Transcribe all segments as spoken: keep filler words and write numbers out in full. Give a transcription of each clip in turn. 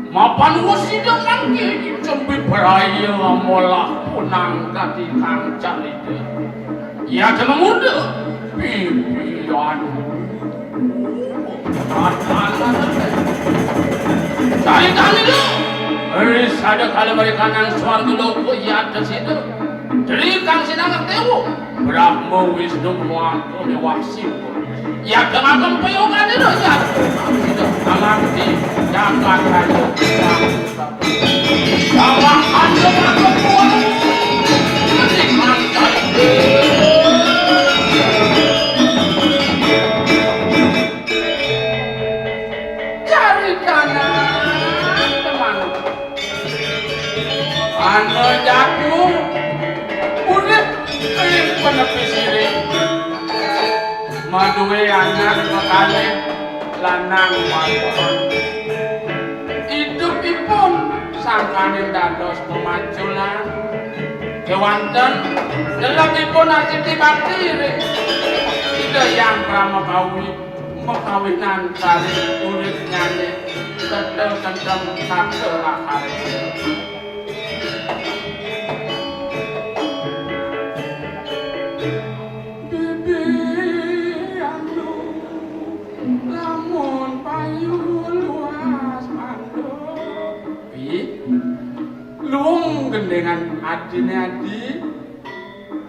Mapan wus sida mangke jembi braya molah punang kati kang carita. Iya manguduk pipian. Caritane lho. Ri sada kala mereka nang swarga loka iya sida. Tri kang sinangak dewa. Brahma Wisnu Mawaka miwah Siwa. Iya kang agem payungane lho iya. Sida ngamati jagat raya. Sama anda matur nuwun. Menik mantan. Cari kanan teman. Ana jatuh. Udah ring penepi siring. Maduwe anak kekalih lanang wadon. Idupipun sangkaning dados pemaculan. Kewanten lelebipun asiti bakti ring Ida Hyang Pramakawi, makawinan kali uripnyane tetel kentem tata raharja. Bibi anu, lamun payu luas manduk. Pi, luung gendengan adine adi.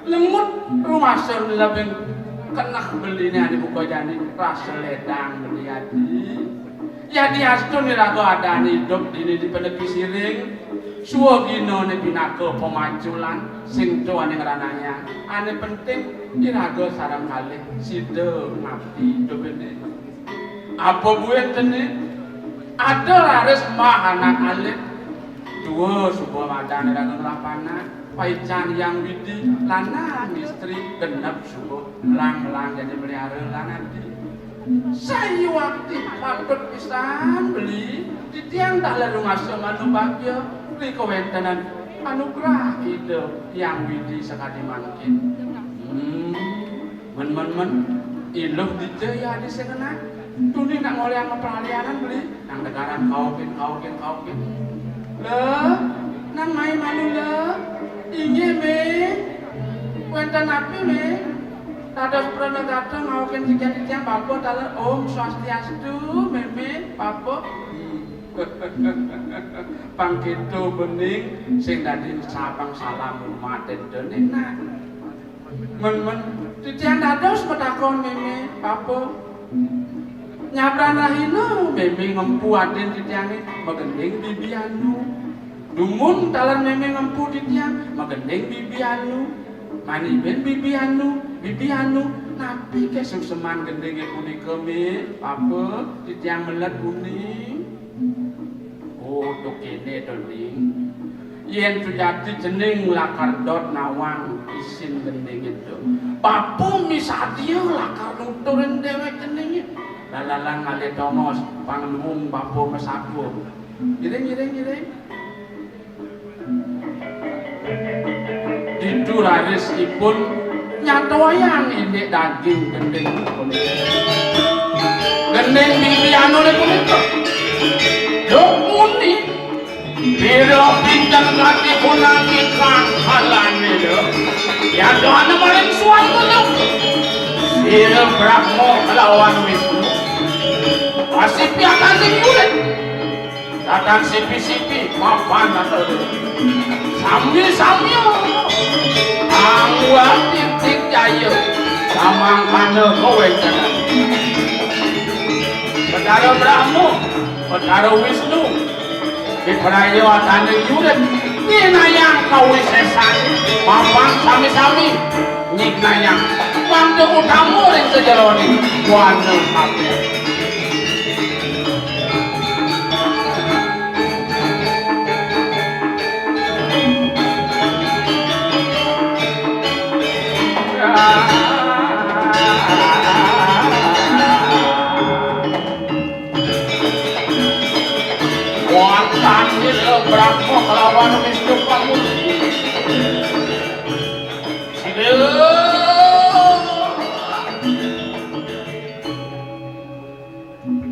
Lengut rumasen lebing keneh beline adi buka jani rasa ledang beli adi. Yadiastun iraga adane idup dini di penepi siring, suwaginane pinaka pamaculan sing tuaning ranayang. Ane penting iraga sareng kalih sida ngabdi idupene. Apa buin tene? Ada raris mbah anak alit. Dua suba madan iraga nglapanak. Paican Hyang Widi, lanang istri genep suba. Melang-melang jadi melihara lan ati. Sayuwakti patut pisan beli titiang taler rumasa manubagya ri kawentenan anugrah Ida Hyang Widi sakadi mangkin. Hmm, men, men, men, iluh dija ya adi sing enak. Tuni nak ngolehang pelalianan beli nang tegaran kaukin, kaukin, kaukin. Le, nang mai malu le. Inggih, Ming. Wenten napi, Ming? Dados pranagata ngaukin titiang-titiang bapa taler Om Swastiastu, Meme, Bapa. Pang kéto bening sing dadi sabang salam umat énténé, Nak. Men-men titiang dados matakon Meme, Bapa. Nyabran rahina Meme ngempu adin titiangé magending bibi anu. Dumun taler Meme ngempu titiang magending bibi anu. Manibin bibi anu, bibi anu, napi ké sungseman gendingé punika, Mi? Apa titiang melet uning? Oh, to kéné to, Ning. Yén sujati cening lakar dot nawang isin gendingé to. Bapa misadia lakar nuturin déwék gendingé. Lalalang ngalih tongos, pangluung bapa masatua. Ngiring, ngiring, ngiring. Ditu raris ipun nyatuayang indik daging gending punika. Gending bibi anuné punika. Duk muni, pira pinten katipun nanging kangkalané, Duk. Yadana maring swarga, Duk. Sira Brahma kelawan Wisnu. Masih piakan diulit. Datang sipi-sipi, mapan datang. Sami-sami. Angguang titik jaya. Samangkana kawentenan. Betara Brahma, Betara Wisnu. Dipraya watane yurit. Nyinayang kawisesan. Mapan sami-sami. Nyinayang. Mangda utama ring sajeroning wana kabeh. Brahma kelawan Wisnu Pamurti. Sida.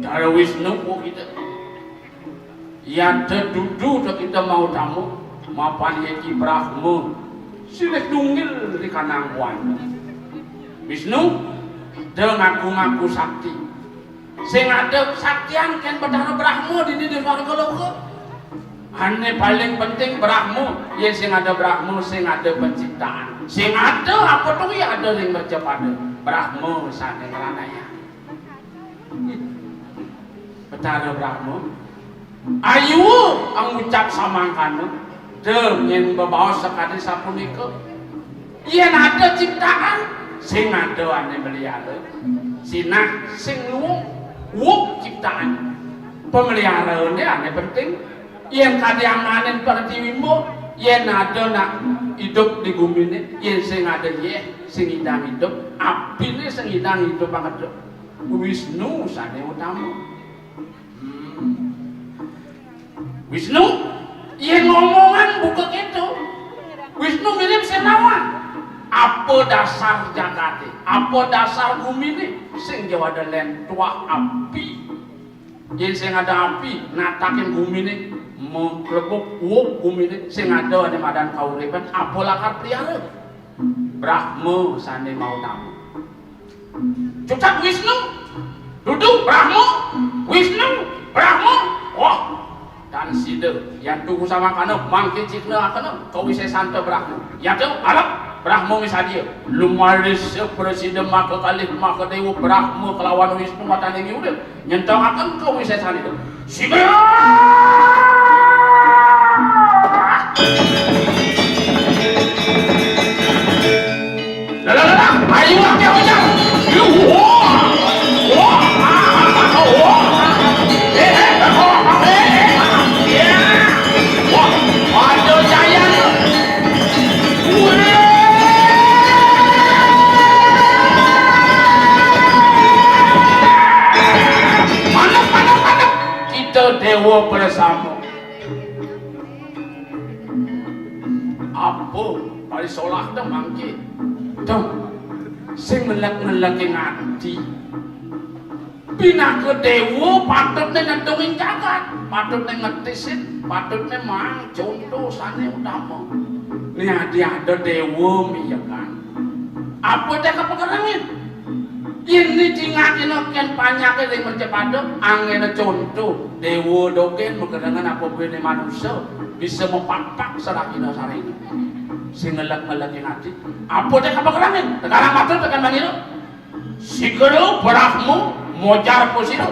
Dara Wisnu kok kita. Yata dudu ta kita mau tamu, mapan yaki Brahma. Silih nunggil di kanang wana. Wisnu, da ngaku-ngaku sakti. Sing ada saktian kén Betara Brahma dini di swarga loka. Ané paling penting Brahma, yén sing ada Brahma, sing ada penciptaan. Sing ada apa tuh ya ada ring mercapada. Brahma sané ngranayang. Betara Brahma, ayu ngucap samangkana, da nyén bebaos sakadi sapunika. Yén ada ciptaan, sing ada ané meliara. Sinah sing luung, wuh ciptaan. Pemeliharaanné ané penting. Yén kadi amanin pertiwi mbok, yén ada nak idup di guminé, yén sing ada yéh, sing ngidang idup, apiné sing ngidang idup banget. Wisnu sané utama. Hmm. Wisnu, yén ngomongan buka kéto. Wisnu mirip sing nawang. Apa dasar jagaté? Apa dasar guminé? Sing jawada lén tuah api. Yén sing ada api, natakin guminé, mengklebuk, wuh guminé, sing ada ané madan kauripan, apa lakar pelihara? Brahma sané mau tamu. Cucak Wisnu, dudu Brahma, Wisnu, Brahma, wah, tan sida, yan tuhu samangkana, mangké cihna akana, kawisésanta Brahma. Yata, alep, Brahma misadia. Lumaris prasida maka kalih maka déwa Brahma kelawan Wisnu mataning urip. Nyentokaken kawisésanipun. Sigra! Lalalala, ayo, ayo, ayo. Wah! Wah! Wah! Eh, eh, eh, eh, eh. Ya! Wah, ada jaya. Manut, manut, manut. Kita déwa bersama. Apa? Parisolah ta mangké. Tuh, sing ngelek-ngeleking ati. Pinaka déwa patutné nedungin jagat, patutné ngetisin, patutné maang conto sané utama. Né adi ada déwa miyakan. Apa té kapakerengin? Yén né cingakin kén panyaké ring mercapada, anggéna conto, déwa dogén makerengan apa buiné manusa, bisa mapakpak sarahina sarina. Sing ngelek-ngelekin ati. Apa té kapakerengin? Tekarang matur tekan manira. Sigra Brahma mojar pasira.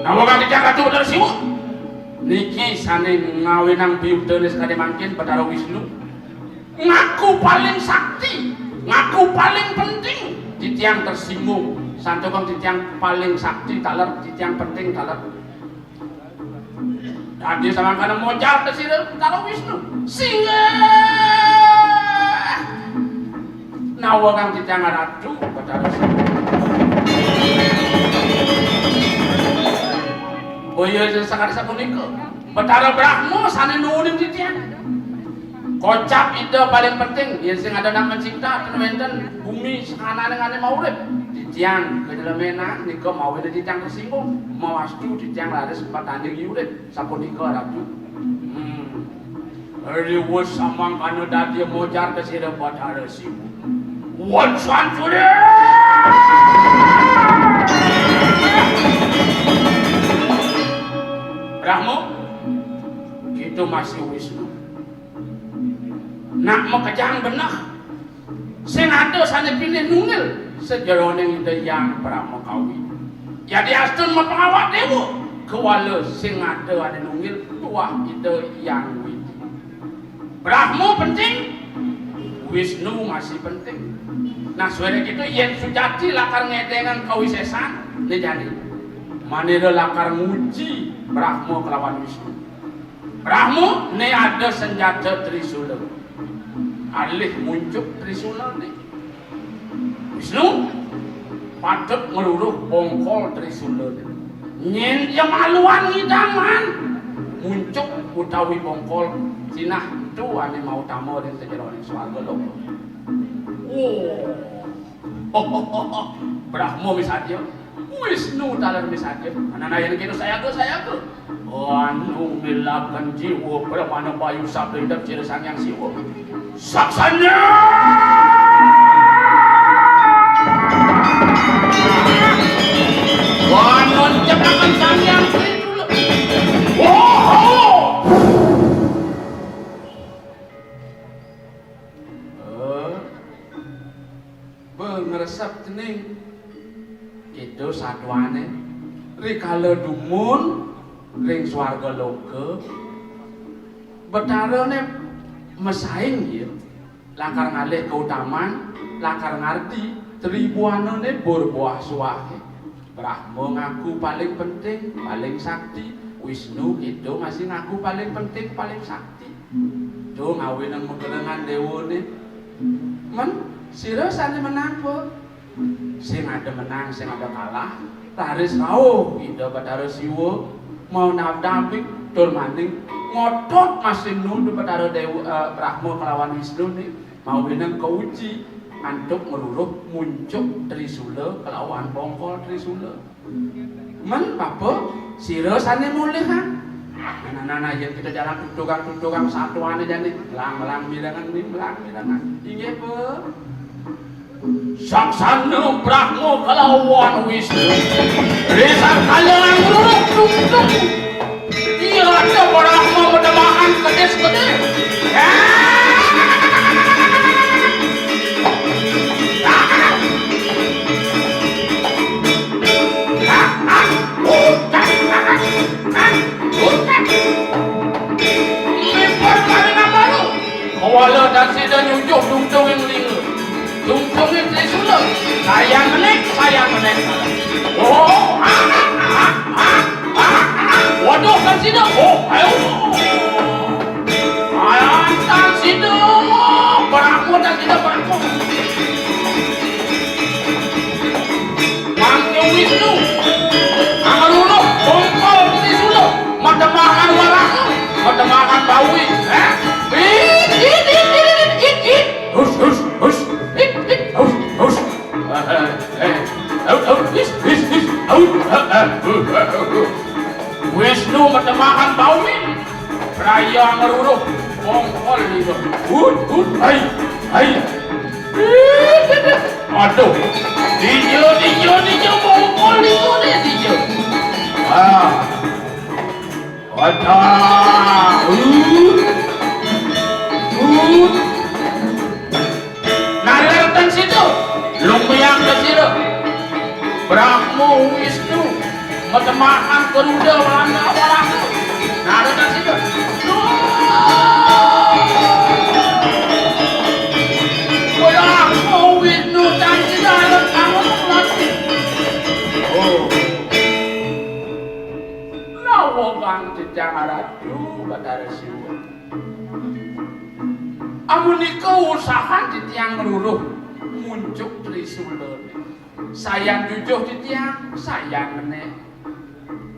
Nawang titiang Ratu Betara Siwa. Niki sané ngawinang biyudané sakadi mangkin Betara Wisnu. Ngaku paling sakti, ngaku paling penting. Titiang tersinggung. Santukan titiang paling sakti taler, titiang penting taler. Dadi samangkana mojar ka sira Betara Wisnu. Singgah. Nawang titiang Ratu Betara Siwa. Boya sakadi sapunika. Betara Brahma sané nuwunin titiang. Kocap Ida paling penting, yén sing ada nak mencipta, ten wénten bumi sakananing ané maurip. Titiang kajelemenan nika mawinan titiang tersinggung. Mawastu titiang raris patanding urip. Sapunika Ratu. Hmm. Riwus samangkana dadi mojar ka sira Batara Siwa. Wan Santuri! Brahma, kita masih Wisnu. Nak makejang beneh. Sing ada sané pinih nunggil sajeroning Ida Hyang Parama Kawi. Yadiastun mapangawak déwa, kéwala sing ada ané nunggil tuah Ida Hyang Widhi. Brahma penting, Wisnu masih penting. Nah, sawiréh kéto yén sujati lakar ngedéngang kawisésan, né jani. Manira lakar nguji Brahma kelawan Wisnu. Brahma né ada senjata Trisula. Alih muncuk Trisulané. Wisnu patut ngruruh bongkol Trisulané. Nyén jemaluan ngidaman, muncuk utawi bongkol, sinah ento ané mautama ring sajeroning swarga loka. Oh. Brahma misadia, Wisnu taler misadia. Anana yén kéto sayaga, sayaga. Anu milaken jiwa pramana bayu sabda idep sira Sang Hyang Siwa. Saksana! Wan ngoncepaken Sang Hyang Sri Kula. Woho! Eh, beh, ngresep cening. Kéto satuané. Rikala dumun ring swarga loka, Betarané masaing ya. Lakar ngalih kautaman, lakar ngardi, tribuanané bur boah suahé. Brahma ngaku paling penting, paling sakti, Wisnu kéto masih ngaku paling penting, paling sakti. Tuh ngawinang magelengan déwané. Men, sira sané menang, Pak? Sing ada menang, sing ada kalah. Raris rauh Ida Batara Siwa mau nabdabing tur maning ngotot masih nu Batara Dewa, eh, Brahma kelawan Wisnu nih. Mau winang kauji antuk ngruruh muncuk Trisula kelawan bongkol Trisula. Men, Bapak, sira sané mulihang. Nah, nah, nah, nah, yén kita jalan tutugang-tutugang satuané jani. Melang-melang mirengan nih, melang mirengan. Inggih, Pak. Saksana Brahma kalawan Wisnu. Risan kala ngruruk tungtung. Iya ada Brahma medemahan kedis-kedis. Mipun kawinang baru. Kawala tan sida nyujuh tungtunging lingga. Tungtunging Trisula. Sayan menek, sayan menek. Oh, ah, ah, ah, ah, ah. Waduh, tan sida. Oh, ayo. Ayan, tan sida. Berapa tan sida, berapa? Mangke Wisnu, angruruh bongkol Trisula, mademahan Waraha, mademahan Bawi, eh? It, it, it, it, it, it, it. Hus, hus, hus. It, it, hus, hus. Eh, eh, eh. Au, au, his, his, his. Au, eh, eh. Wisnu mademahan Bawi. Raya ngruruh bongkol liya. Hut, hut, hai, hai. Aduh. Dija, dija, dija, bongkol liya né dija. Ah. Ada. Hut. Hut. Naler tan sida, lumayang ka sira. Brahma Wisnu, mademahan Garuda Walanda Walanda. Naler tan sida. Brahma Wisnu tan sida, naler tan sida. Oh. Nawa kang titiang Ratu Batara Siwa. Amunika usahan titiang ngruruh muncuk Trisula. Sayan jujuh titiang, sayan menék.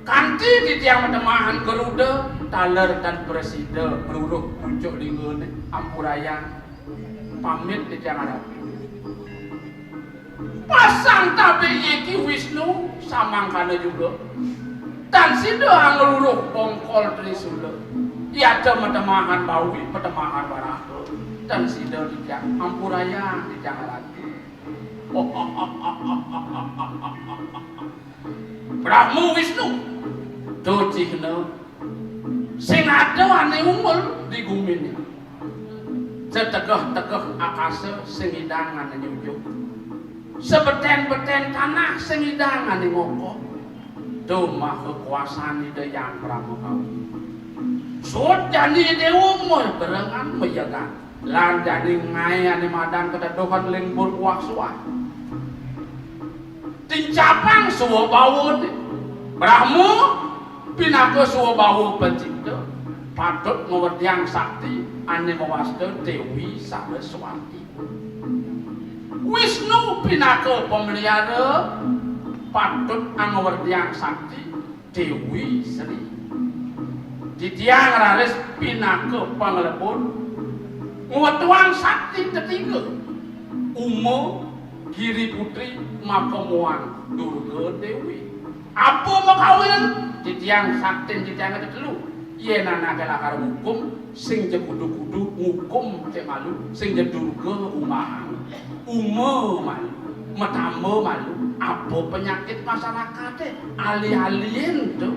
Kanti titiang matemahan Garuda, taler tan prasida ngruruh muncuk linggané, ampurayang. Pamit titiang Ratu. Pasang tabé iki Wisnu samangkana juga. Tan sida angruruh bongkol Trisula. Yata matemahan Bawi, matemahan Waraha. Tan sida titiang ampurayang titiang Ratu. Brahma Wisnu. Duh cihna sing ada ané ungul di guminé. Setegeh-tegeh akasa sing idang ané nyujuh. Sebetén-betén tanah sing idang ané ngokok. Duh maha kuasan Ida Hyang Brahma Kawi. Suud jani déwa moh berengan meyegan. Lan jani ngaé ané madan keteduhan ling bur kuah suah. Tincapang swabawané. Brahma pinaka swabawa pencipta, patut ngwerdiang sakti ané mawasta Déwi Saraswati. Wisnu pinaka pameliara, patut ngwerdiang sakti Déwi Sri. Titiang raris pinaka panglebur ngwetuang sakti tetiga. Uma, Giri Putri, makamuan Durga Déwi. Apa makawinan? Titiang saktin titiang tetelu. Yén anaké lakar ngukum, sing ja kudu-kudu ngukum cék malu, sing ja Durga umahang. Uma malu, matamba malu, apa penyakit masyarakaté, ali-aliin to.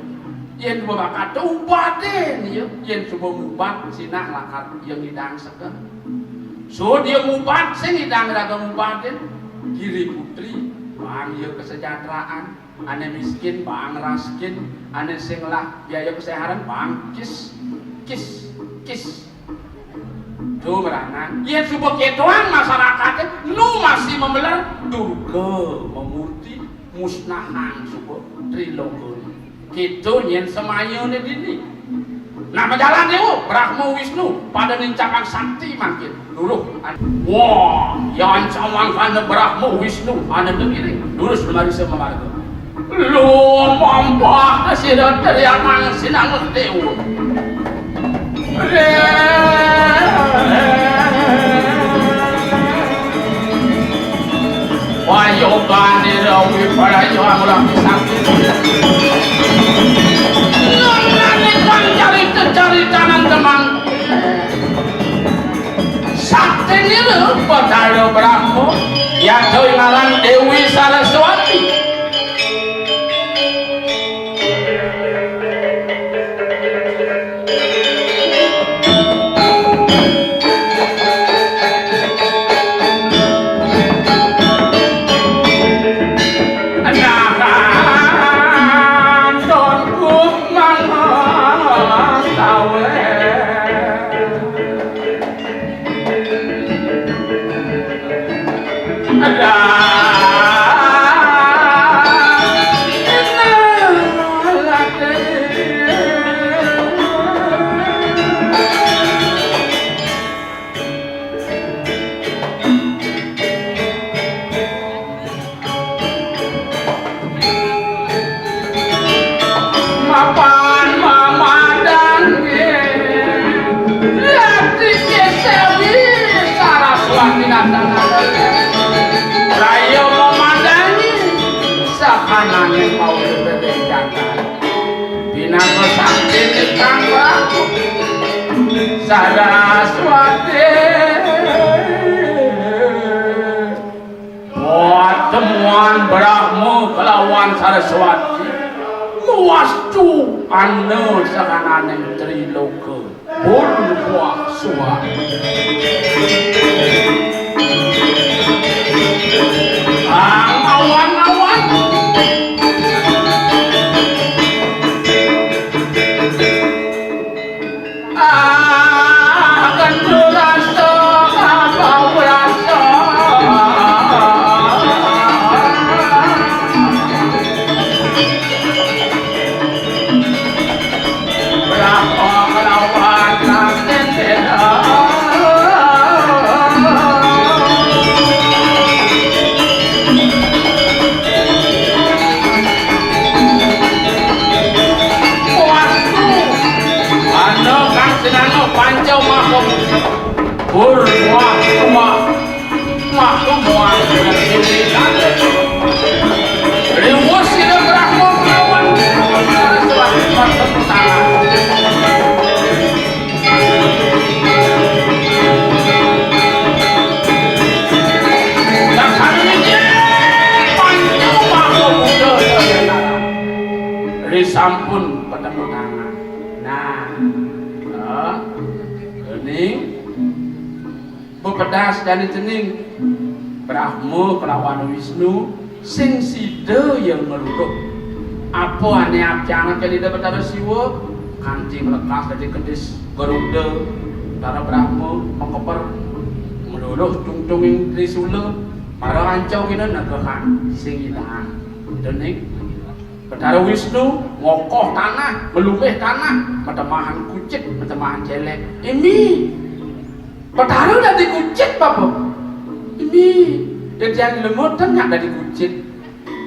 Yén suba bakat to ubatin, ya, yén suba ngubat, sinah lakar ya ngidang seken. Suud ya ngubat, sing ngidang raga ngubatin, Giri Putri, baang ya kesejahteraan. Ané miskin, baang raskin. Ané sing ngelah biaya keseharan, baang kis, kis, kis. Duh, mrana. Yén suba kétoang masyarakaté, nu masih mameler, Durga mamurti, musnahang suba trilokané. Kéto nyén semayané dini. Nah, majalan déwa, Brahma Wisnu, pada nincakang sakti mangkin. Luruh. Wah, yan samangkana Brahma Wisnu, ananda ngiring. Lurus marisa mamarga. Lumampah sira trianang sinanget déwa. Wayogane rawi para nyuang rapi sakti. Ngenane kang carita-caritanan temang. Sakti nira Batara Brahma, yadha ngaran Dewi Saraswati. Mapan mamadange, yati kesewi Saraswati Nandana. Raya mamadangi sakanane paurip ing jagat. Pinaka sakti ingkang Prabu Saraswati. Patemuan Brahma kelawan Saraswati mawastu ana sakananing triloka. Pun puah suah. Awan-awan. Ana kang sinana panca maha pur wah wah wah wah. Riwus sira Brahma kelawan Saraswati. Sampun ketemu tangan. Nah, eh, kening bepedas jani cening Brahma kelawan Wisnu sing sida ya ngruruh. Apa ane apyana kene Ida Betara Siwa kanthi mlekas dadi kedis Garuda, Betara Brahma makeper ngruruh tungtunging Trisula, para anca kina negehan sing idang dening Betara Wisnu ngokoh tanah, ngelumbih tanah, matemahan kucit, matemahan celek. Ini Betara dadi kucit, Bapak. Ini dadi anu lemot, nyak dadi kucit.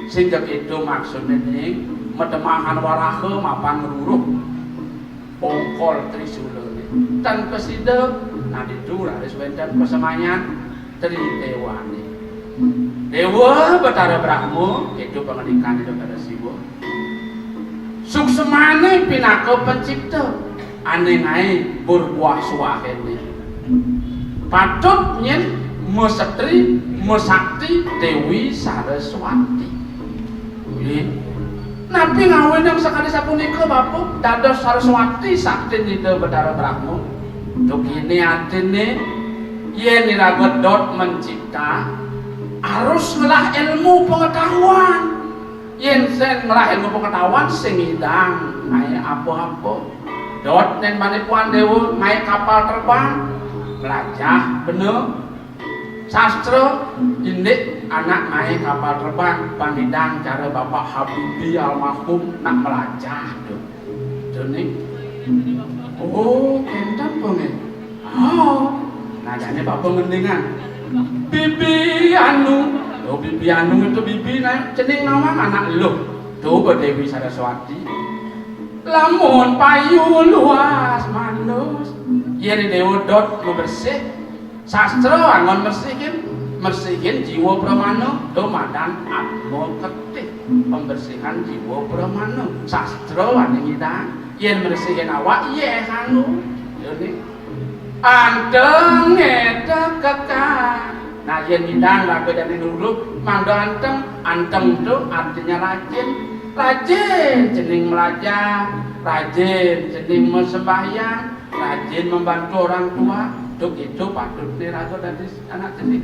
Sing jek itu maksudnya ning. Mademahan waraha mapan ngruruh bongkol trisulane. Ten kasida, nah ditu raris wenten pasemayan tridewane. Dewa Batara Brahma, itu pangandikan Ida Batara Siwa. Suksmane pinaka pencipta, ane ngae berbuah suahene. Patut nyen masetri, masakti Dewi Saraswati. Nggih. Napi ngawinang sakadi sapunika, Bapak? Dados Saraswati saktin Ida Batara Brahma. Duk ini artine, yen iraga dot mencipta, harus ngelah ilmu pengetahuan. Yen sen ngelah ilmu pengetahuan, sing ngidang ngae apa-apa. Dot nen mane puan dewa ngae kapal terbang, melajah bener. Sastra, indik anak ngae kapal terbang, pangidang cara Bapak Habibie almarhum nak melajah tu. Joni. Oh, kenten pun. Oh, nah, jane Bapak ngendingan. Bibi Anu. Oh, Bibi Anu itu bibi nah, cening nawang anak lu. Coba Dewi Saraswati. Lamun payu luas manus. Yen dewa dot bebersih, sastra anggon mersihin, mersihin jiwa pramana, dumadan atma kertih, pembersihan jiwa pramana. Sastra ane ngidang, yen mersihin awak, ye anu. Joni. Anteng ngetekekan. Nah, yen ngidang raga jane ngluluh, mangda anteng. Anteng tu artinya rajin. Rajin cening melajah, rajin cening masembahyang, rajin membantu orang tua. Duk itu patutne raga dadi anak cening.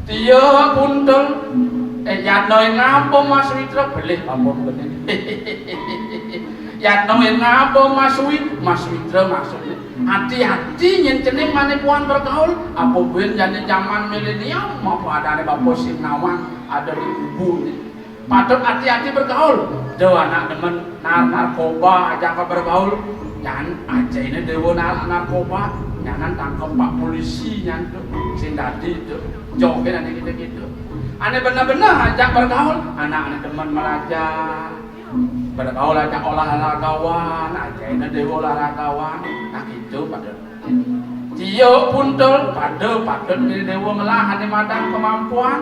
Tiya puntul, eh, yatna ing ngaba Mas Witra, belih apa mungkin. Yatna ing ngaba Mas Wi-, Mas Witra maksudne. Ati-ati yen cening mane puan bergaul, apa buin jane jaman milenium, apa adane Bapak sing nawang ada di kubu ni. Patut ati-ati bergaul. Do anak demen nar-, narkoba ajak ke bergaul. Jan ajene dewa nar-, narkoba, nyanan tangkep Pak Polisi nyan tu. Sing dadi tu. Joget ane gitu-gitu. Ane bener-bener ajak bergaul, anak ane demen melajah. Pada kau lajak olahragawan, ajene dewa olahragawan. Nah, gitu pada. Tiya puntul, pada patut dadi dewa ngelah ane madan kemampuan.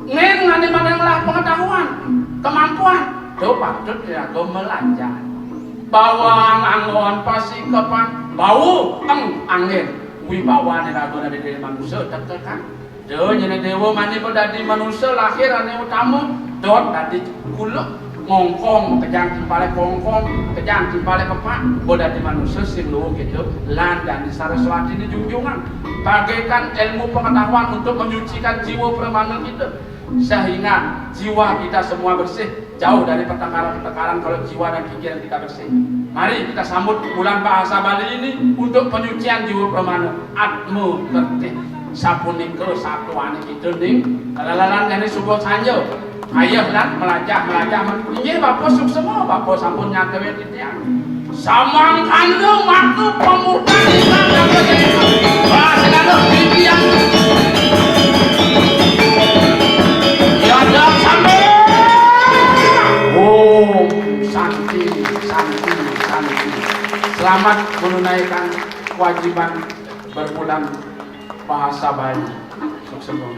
Ngen ane madan ngelah pengetahuan, kemampuan. Tu patut dadi melajah. Bawang anggon pasikepan, bau eng angin. Wibawane raga dadi manusa tetekan. Duh, nyene dewa mani padadi manusa lahir ane utama, dot dadi kuluk, ngongkong, kejang timpale kongkong, kejang timpale kepak, padadi manusa sing luwung gitu, lan dadi Saraswatine junjungan. Bagaikan ilmu pengetahuan untuk menyucikan jiwa pramana kita, sehingga jiwa kita semua bersih. Jauh dari pertengkaran-pertengkaran kalau jiwa dan pikiran kita bersih. Mari kita sambut bulan bahasa Bali ini untuk penyucian jiwa pramana, atma kertih. Sapunika satuane kita ning kalalaran jane suba sanja. Ayah lan melajah, melajah men-, inggih Bapa suksema, Bapa sampun nyatawin titiang. Samangkana maka pamurtan ingkang dados. Wah, sedados titiang. Yadang sambil. Om Santi, Santi, Santi. Selamat menunaikan kewajiban berbulan bahasa Bali. Suksema.